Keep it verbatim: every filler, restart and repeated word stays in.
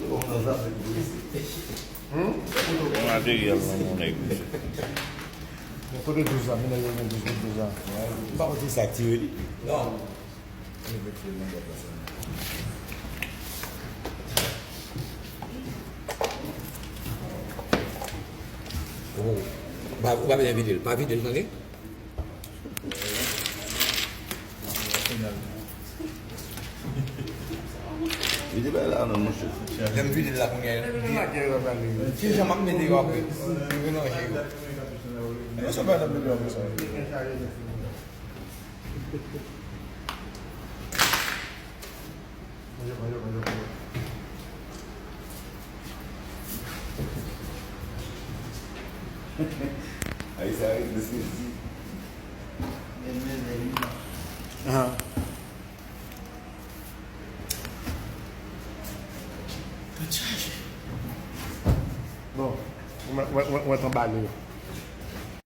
Yon materyèl nan mon nèg, mesye. Men kote douz la? Men nèg yo gen douz, kote douz la? M pa konn ki sa k tire li. Non. Ou pa, ou pa bezwen vide l. Pa vide l, tande? Vide bay la non, monchè. Lè m vide l la kounye a, ki jan m ap mete yo apre? Melanje yo. E sa pa nan mete yo apre sa. Ayi sa, ayi, mesye di. Ahan. Bon, ou mèt, ou mèt, ou mèt anbale yo.